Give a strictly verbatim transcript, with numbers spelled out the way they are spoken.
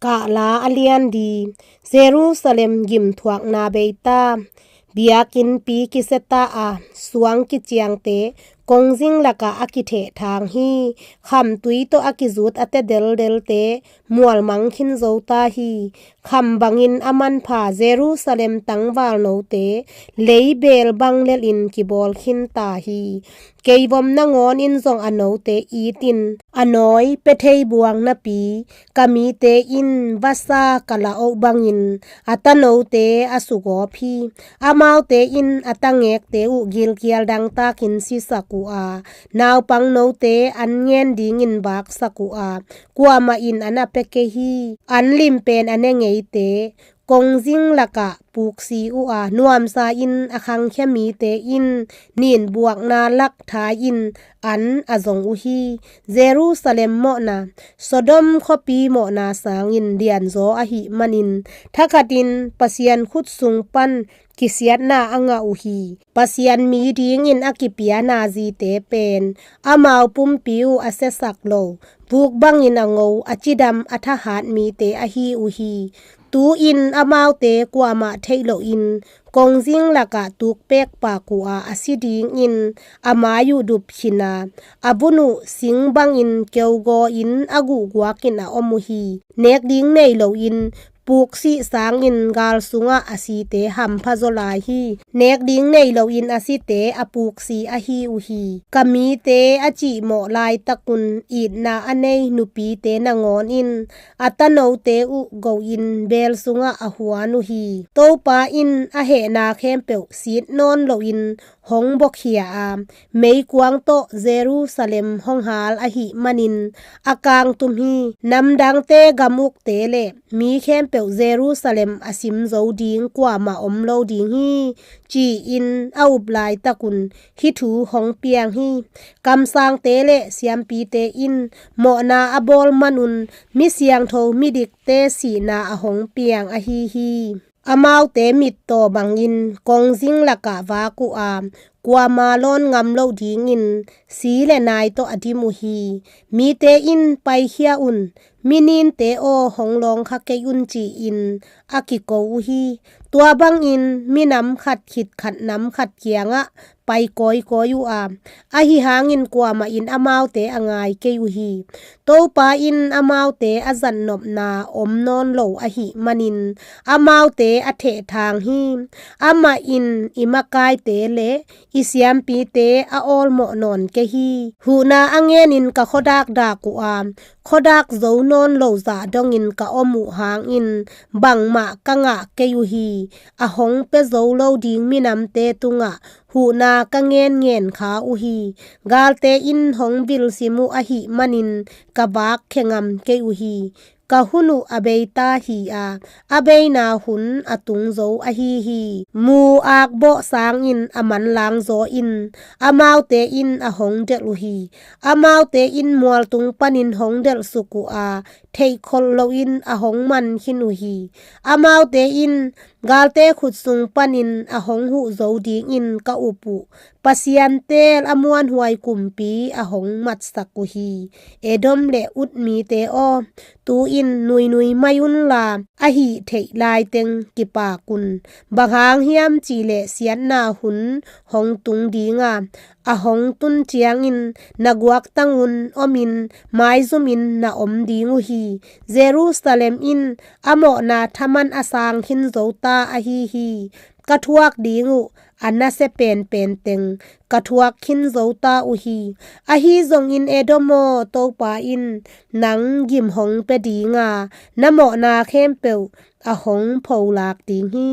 Kahla a lian di. Jerusalem gimthuakna beita. Biakinnpi kisiata a, suang kiciangte kongzing lakah a kithehthang hi. Khamtui tawh a kizut a te deldelte mualmang khin zo ta hi. Kham bangin a manpha Jerusalem tangvalnote leibel bang lelin kibawl khin ta hi. Keivom nangawn in zong a note itin a nawi pia thei buang napi, ka mite in vasa ka la-oh bangin a tanote a sugawp hi. Amaute in a tangekte uh gilkial dangtakin sisak uh a, naupangnote an ngen dingin vaksak uh a, kuamah in a na pia kei hi. An limpen a ne ngeite kongzing lakah puksi uh a, nuamsa in a khangkhia mite in ninbuakna lak thai-in an a zong uh hi. Jerusalem mawhna Sodom khuapi mawhna sangin lianzaw ahih manin thakhatin Pasian khut sung pan kisiatna a ngah uh hi. Pasian mi dingin a kipia nazite pen amau pumpi uh a siasak lo, vuk bangin a ngo, a cidam, a thahat mite ahi uh hi. Tu-in amaute kuamah theih lohin kongzing lakah tukpek pak uh a, a si dingin a mai uh dup khin a, a vun uh sing bangin keugaw-in a guhguakin a om uh hi. Nek ding nei loin puksi sangin gal sungah a site hampha zaw lai hi. Nek ding nei loin a site a puksi ahi uh hi. Ka mite a cihmawh laitakun itna a nei nupite nangawn in a tanote uh go-in bel sungah a huan uh hi. Topa in a hehna khempeuh sit nawn loin hong bawkhia a, meikuang tawh Jerusalem hong hal ahih manin a kangtum hi. Namdangte gamukte le mi khempeuh Jerusalem a sim zo ding kuamah om lo ding hi, ci-in a up laitakun hih thu hong piang hi. Kamsangte le siampite in mawhna a bawl manun mi siangtho midikte sihna a hong piang ahi hi. Amaute mittaw bangin kongzing lakah vak uh a, kuama lawn ngam loh dingin si le nai tawh a dim uh hi. Mite in, "Paikhia un, mi ninte aw, hong lawngkha kei un," ci-in a kiko uh hi. Tua bangin minam khat khit khat nam khat kiangah pai kawikawi uh a, ahi hangin kuamah in amaute a ngai kei uh hi. Topa in amaute a zatnopna om nawn lo ahih manin amaute a thehthang hi. Amah in i makaite le i siampite a awlmawh nawn kei hi. Huhna a ngenin ka khuadak dak uh a, khuadak zo nawn lo zah dongin ka om uh hangin bangmah ka ngah kei uh hi. A hong pia zo lo ding minamte tungah huhna ka ngenngen kha uh hi. Galte in hong vilsim uh ahih manin ka vak khengam kei uh hi. Ka hun uh a beita hi a, a beina hun a tung zo ahi hi. Mu akbawh sangin a manlang zaw in amaute in a hong delh uh hi. Amaute in mualtung panin hong delhsuk uh a, theihkholh loin a hong man khin uh hi. Amaute in galte khut sung panin a hong huh zo dingin ka up uh Pasian teel a muanhuai kumpi a hong matsak uh hi. Edom le Ut mite aw, tu-in nuinui mai unla, a hih theih laiteng kipak un. Bang hang hiam cihleh siatna hun hong tung ding a, a hong tun ciangin na guaktang un omin maizumin na om ding uh hi. Jerusalem in a mawhna thaman a sang khin zo ta ahi hi. Ka thuak ding uh a nasia penpen teng ka thuak khin zo ta uh hi. Ahi zongin Edom aw, Topa in nang gim hong pia ding a, na mawhna khempeuh a hong pholak ding hi.